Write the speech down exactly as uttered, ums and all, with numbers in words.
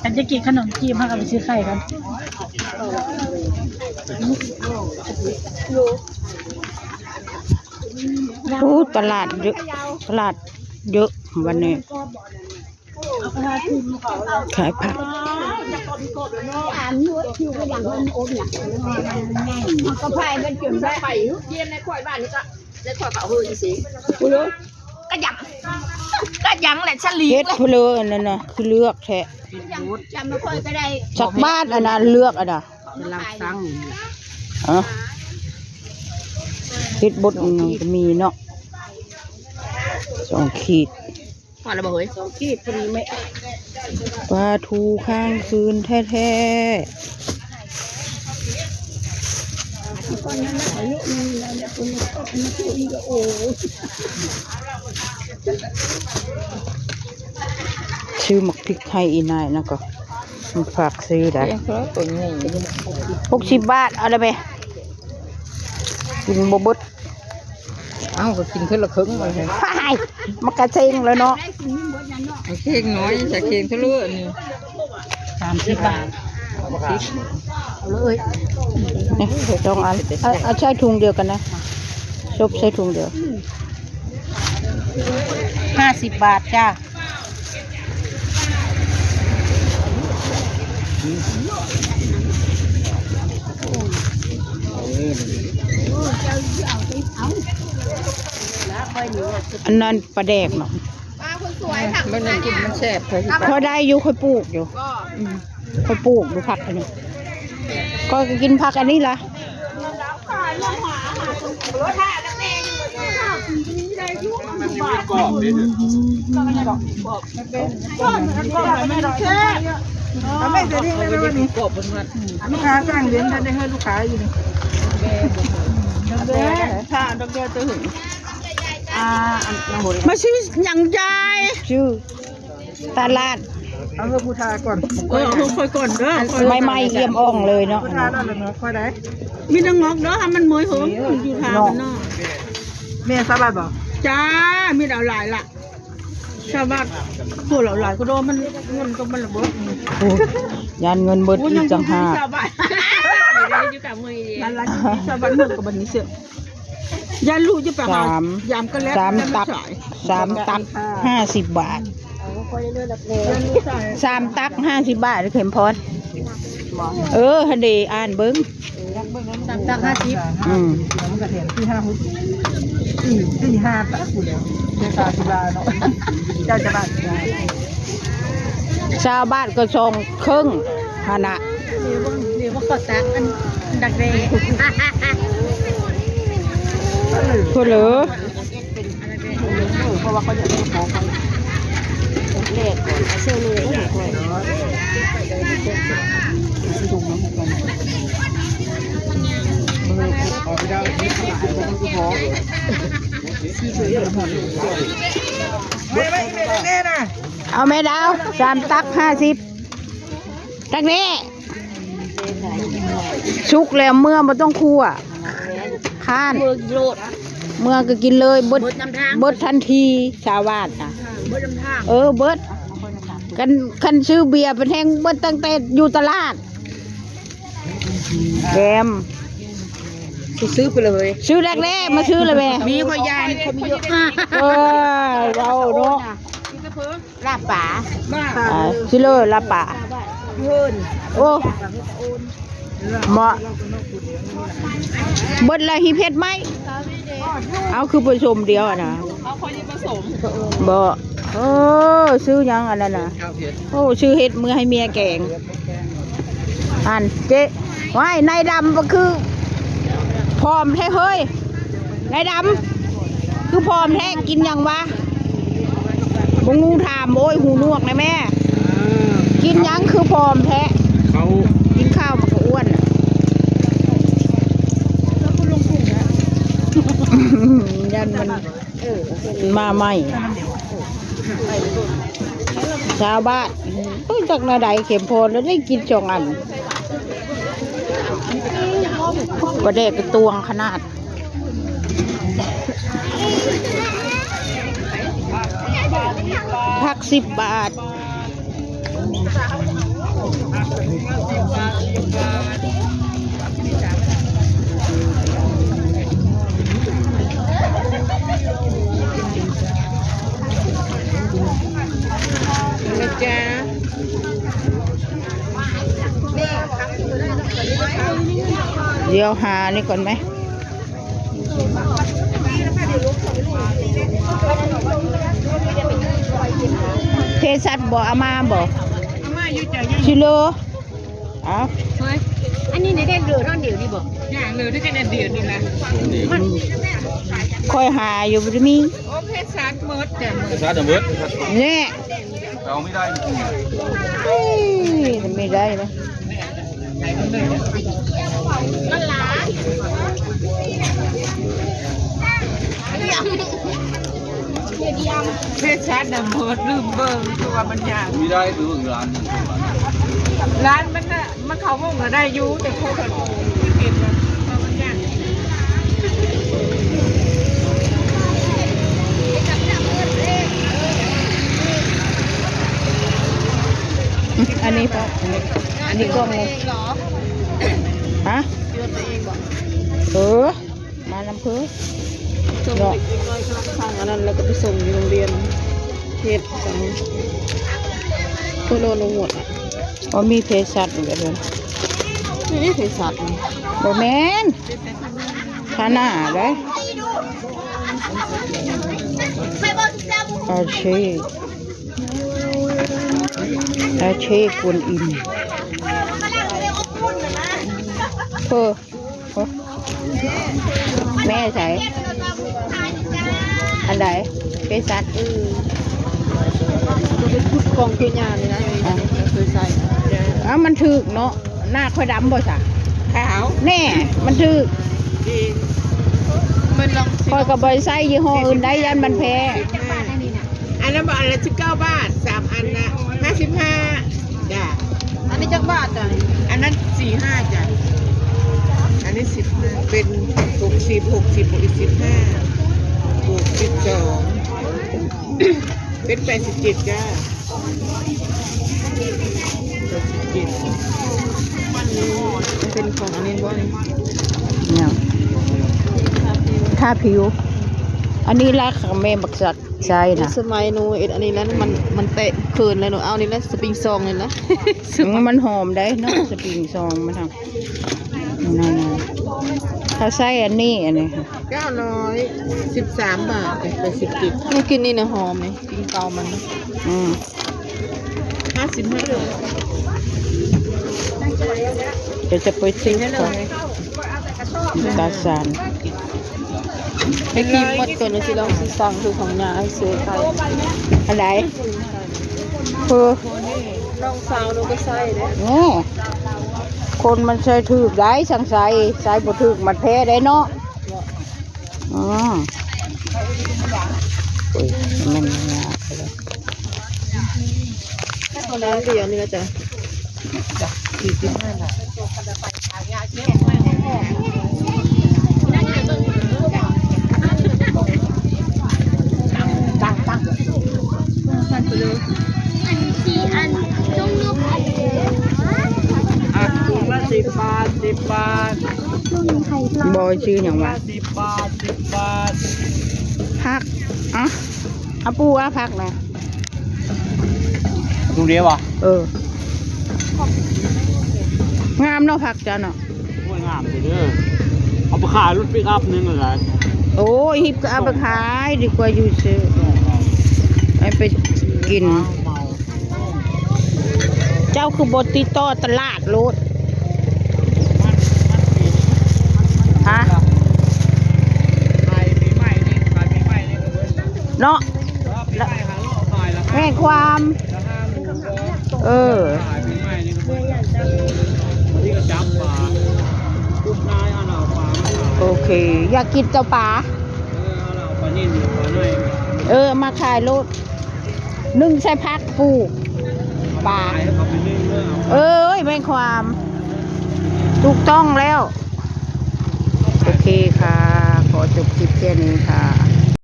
กันจะกินขนมจีบ พากันไปซื้อไข่กัน อู้ ตลาดเยอะ ตลาดเยอะวันนี้ ขายผัก อันนี้คิวก็อย่างนั้นโอนอย่างมันก็พายมันจนได้ ไปเย็นในข่อยบ้านนี่ก็ในข่อยก็เอาเฮ้ยสิ กูรู้ ก็ยัง ก็ยังแหละฉลี เฮ็ดเพลินนั่นน่ะ คือเลือกแท้ จำไม่ค่อยก็ได้ สักบาทอันนั้นเลือกอันน่ะ กำลังสั่งอยู่ ฮะ เฮ็ดบดอันนั้นก็มีเนาะ สองขีด พอแล้วบ่เฮ้ย สองขีดพอดีไหม ปลาทูข้างคืนแท้ๆ ซื้อหมากพริกให้อีนายนะก็ มันฝากซื้อได้ เพียงเท่าตัวนี้ หกสิบบาท เอาเลยไป กินบ่เบิด เอ้า ก็กินเท่าละครึ่งเลย ว้าย มันกระเซ็งแล้วเนาะ เค้กน้อย ใส่เค้กเท่าไหร่นี่ สามสิบบาท เอาเลย นี่ สองอัน เอา เอาใส่ถุงเดียวกันนะ ซบใส่ถุงเดียว ห้าสิบบาทจ้า อันนั้นปลาแดกเนาะ ปลาคนสวยค่ะ มันยังกินมันแซ่บเลย พอได้อยู่ ค่อยปลูกอยู่ อืม ค่อยปลูกดูผักอันนี้ ก็กินผักอันนี้ละ กรอบเลย เอาไม่เสียทิ้งเลยนะวันนี้ กรอบมันมัน ลูกค้าสั่งเลี้ยงได้ให้ลูกค้าอยู่นี่ ดอกเดียว ถ้าดอกเดียวจะถึง อ่า อันนั้นหมดเลย มาซื้อหยังยาย ซื้อ ตลาด เอาเพื่อผู้ทาก่อน เออ เอาเพื่อค่อยก่อนเด้อ ใหม่ๆ เอี่ยมอ่องเลยเนาะ ผู้ทาแล้วเหรอเนาะ ค่อยได้ มีแต่งอกเด้อ ถ้ามันเมยเหิม อยู่ทางมันเนาะ แม่สบายบ่ จ้า มีแต่เอาหลายละ สบาย พวกเราหลายก็โดนมัน เงินก็มันระเบิด โอ้ย ย่านเงินเบิดอีกต่างหาก สบาย นั่นละ สบาย เงินก็บัดนี้เสีย ย่านลูกจะไปหา สาม ยามก็แล้ว สามตัก สามตัก ห้าสิบบาท สามตัก ห้าสิบบาท เข็มพร เออ ฮันเดอ่านเบิ่ง สามตัก ห้าสิบ อืม มันก็แถมที่ห้า หก สี่ สี่ ห้าตักอยู่แล้ว เจ้าสามสิบบาทเนาะ เจ้าจะบาท ชาวบ้านก็สองครึ่งหั่นน่ะ เดี๋ยวว่าเขาตักอันดักแด้ เพิ่นเหรอ เพราะว่าเขาอยากได้ของเขาแรกก่อน เอาเสื้อเลยก็หมดก่อน ไม่ไม่ไม่แน่นะ เอาแม่ดาว สามตัก ห้าสิบ ตักนี้ สุกแล้วเมื่อบ่ต้องคั่ว ค้าน เบิดโลด เมื่อก็กินเลย เบิด เบิดนำทาง เบิดทันที ชาวบ้านน่ะ เบิดนำทาง เออ เบิด คัน คันซื้อเบียร์เป็นแห้งเบิดตั้งแต่อยู่ตลาด แกม ซื้อไปเลย ซื้อแรกๆ มาซื้อเลยแม่ มีขอยยานเขามีเยอะ เออ เราเนาะ ลาบป๋า อ่า ซิเลอร์ลาบป๋า เพิ่น โอ้ เหมาะ เบิดละ หิบเฮ็ดไหม เอาคือผสมเดียวอะนะ เอาคนนี้ผสม บ่ เออ ซื้อยังอันนั้นน่ะ โอ้ ซื้อเฮ็ดมือให้เมียแกง อันเจ๊ ว้าย นายดำก็คือ ผอมแท้เฮ้ย นายดำ คือผอมแท้ กินหยังวะ บงงูถาม โอ้ย หูหนวกนะแม่ กินหยังคือผอมแท้ เขา กินข้าวมันก็อ้วน ย่านมัน มาใหม่ ชาวบ้าน เอ้ย จากนาใดเข็มพรแล้วได้กินสองอัน ปลาแดกกระตวงขนาด ผักสิบบาท นะจ๊ะ เดี๋ยวหานี่ก่อนไหม เภสัชบ่เอามาบ่ อาม่าอยู่จ้ะ ชิโล เอา เฮ้ย อันนี้ในเด็ดเหลือท่อนเดียวดีบ่ อย่างเหลือด้วยกันอันเดียวนี่นะ มัน ค่อยหาอยู่บ่ได้มี โอ้ เภสัชหมดจ้ะ เภสัชหมด เนี่ย เอาไม่ได้จริงๆ เฮ้ย ไม่ได้นะ เภสัชน่ะหมด ลืมเบิ่ง คือว่ามันยาก มีได้ดูอีกร้านหนึ่ง ร้านมันน่ะ มันเข้าห้องก็ได้อยู่ แต่เขาก็เห็นว่ามันยาก อันนี้ปะ อันนี้กล้องเลย ฮะ เออ มานำเพื่อ ส่งเด็กน้อยกำลังสั่งอันนั้น แล้วก็ไปส่งอยู่โรงเรียน เฮ็ดสั่ง ทั่วโลกหมดอ่ะ ว่ามีเภสัชอยู่เด้อ นี่เภสัชนะ บ่แม่น ทาหน้าเด้อ อาเช่ อาเช่กวนอิม เออ แม่ใส่ อันใด เภสัช อืม มันเป็นชุดของคือยาเลยนะ อ่ะ เคยใส่ เอ้า มันถูกเนาะ หน้าค่อยดำบ่ซะ ขาว แน่ มันถูก ดี มันลองสิ ข้อยก็บ่ได้ใส่ยี่ห้ออื่นได้ ย่านมันแพ้ อันนั้นบอกอันละสิบเก้าบาท สามอันนะ ห้าสิบห้า จ้ะ อันนี้จักบาทจ้ะ อันนั้นสี่ห้าจ้ะ อันนี้สิบห้า เป็นหกสิบ หกสิบบวกอีกสิบห้า บวกสิบสอง เป็นแปดสิบเจ็ดจ้า แปดสิบเจ็ด มันเป็นของอันนี้บ่นี่ เนี่ย ทาผิว อันนี้รักของแม่บักสัตว์ ใช่นะ สมัยหนูเอ็ดอันนี้แล้วมัน มันแตะเคินแล้วหนูเอานี่แล้วสปริงซองเลยนะ อืม มันหอมได้เนาะ สปริงซองมันทำนั่นน่ะ ถ้าใส่อันนี้ อันนี้ค่ะ เก้าร้อยสิบสามบาท แปดสิบเจ็ด นี่กินนี่นะหอมนี่ กินเกามัน อืม ห้าสิบห้า เดี๋ยวจะไปซื้อของ ตาซาน ไปกินหมดก่อน หนูสิลองสิสั่งคือของยาไอเซอร์ไข่ อันไหน คือ น้องสาวหนูก็ใส่เด้ โอ้ คนมันใส่ถูกได้ สั่งใส่ ใส่บ่ถูกมันแพ้ได้เนาะ อ๋อ โอ้ย มันยากเลย ตัวนั้นเดียวนี่นะจ๊ะ สี่สิบห้าบาท ตั้งตั้ง อันสี่อัน จงยกอันเดียว อ่ะ ถุงละสิบบาท สิบบาท บอยชื่อหยังวะ สิบบาท สิบบาท ผัก อ่ะ เอาปูว่าผักนะ ลูกเดียวบ่ เออ งามเนาะผักจ้ะเนาะ โอ้ย งามเด้อ เอาไปขายรถปิกอัพหนึ่งเลย โอ้ย ฮิปก็เอาไปขายดีกว่าอยู่ซื้อ ให้ไปกิน เจ้าคือบ่ติดต่อตลาดโลด ฮะ เนาะ แม่นความ เออ โอเค อยากกินเจ้าปลา เออ มาขายโลด นึ่งใส่ผักปูปลา เอ้ย แม่นความ ถูกต้องแล้ว โอเคค่ะ ขอจบคลิปแค่นี้ค่ะ